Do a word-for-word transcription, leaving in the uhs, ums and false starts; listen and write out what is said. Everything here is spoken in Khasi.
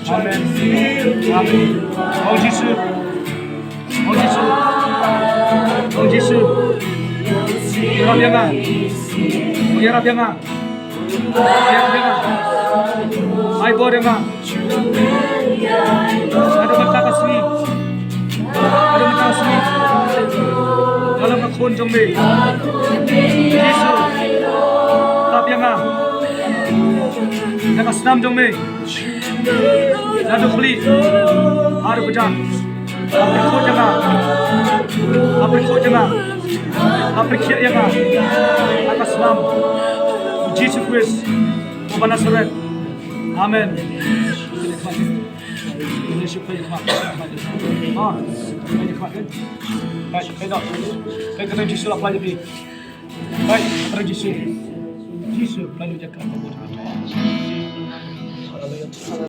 Amen. Amen. O Jisu. O Jisu. O Jisu. Ïarap ïa nga. Ïarap ïa nga. Ïarap ïa nga. Ai bor ïa nga. Naduh mynta ka sngi. Naduh mynta ka sngi. Ïalam ka khun jong me. Jisu. Tap ïa nga. Ïa ka snam jong me. Naduh khlieh haduh kjat. La pyrkhat ïa nga. La pyrkhat ïa nga. La pyrkhat ïa nga. Ha ka snam u Jisu Khrist uba Nasaret. Amen. Hai, hai, dok. Hai, kata Jisu la pynlait ïa phi. Hai, kata Jisu. Jisu pynlait ïa ka. Haleluya.